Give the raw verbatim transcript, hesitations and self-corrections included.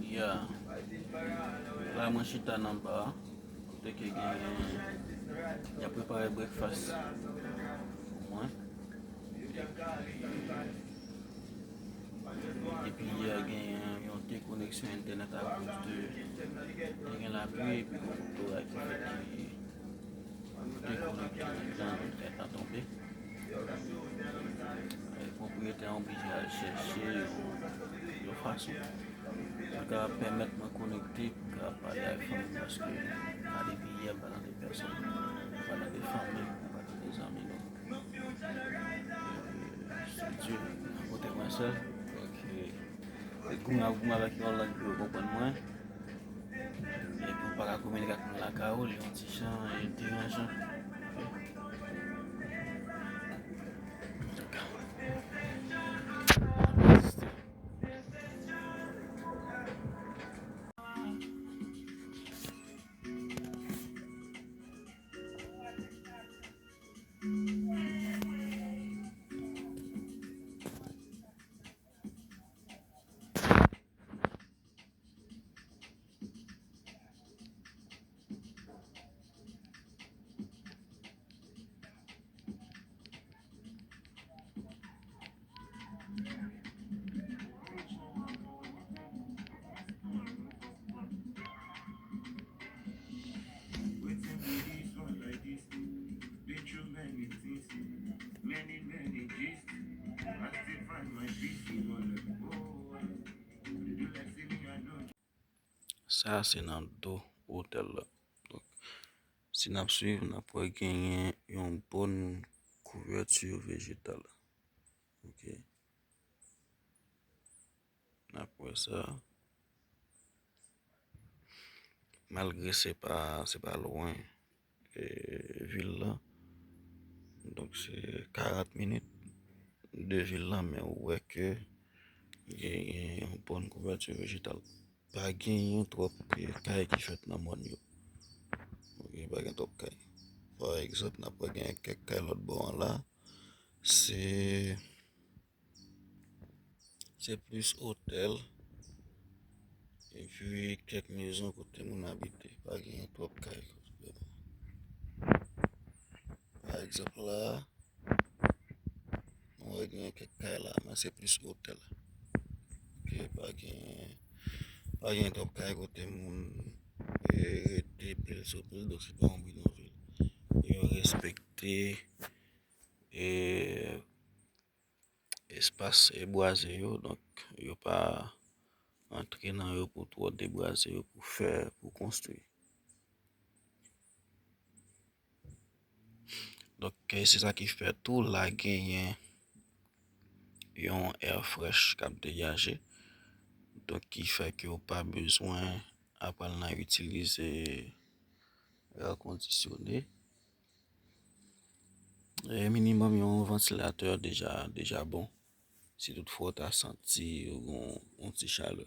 Ya, la mwen chita nan ba a, kote ke gen, y ap prepare breakfast pou mwen. Epi yè gen yon dekoneksyon entènèt akoz de te gen lapli epi gon koray ki fèt ki dekonekte nan kay la tonbe. E pwopriyetè an oblije al chèche yon, yon fason ki ka pèmèt mwen konekte pou m ka pale ak fanmi m, paske a depi yè m pa tande pèsonn, m pa tande fanmi, m pa tande zanmi, donk se Dye nan kote mwen sèl. Donk, e, e goumen ap goumen avèk yon lang ke yo konprann mwen. Epi w pa ka kominike ak moun lakay ou, li yon ti jan, e, deranjan. Sa se nan do otèl la. Donk, si n ap swiv, n ap wè genyen yon bòn kouvèti vejetal. Ok. N ap wè sa. Malgre se pa, se pa lwen, e, vil la. Donk, se karant minit de vil la, men ou wè ke genyen yon bòn kouvèti vejetal. Pa genyen twòp, e, kay ki fèt nan mòn yo. Ok, pa gen twòp kay. Pa egzanp, n ap wè gen kèk kay lòt bò an la. Se, se plis otèl. Epi kèk mezon kote moun abite. Pa genyen twòp kay. Pa egzanp la, nou wè gen kèk kay la, men se plis otèl. Ok, pa gen, pa gen twòp kay kote moun, e, rete pil sou pil, donk se pa yon bidonvil. Yo respekte, e, espas, e, bwaze yo, donk yo pa antre nan yo pou twò debwaze yo, pou fè, pou konstwi. Donk, e, se sa ki fè tou la genyen yon air fresh k ap degaje. Donk, ki fè ke w pa bezwen apral nan itilize air conditionné. E minimòm yon vantilatè deja, deja bon. Si toutfwa w ta santi yon, yon ti chalè.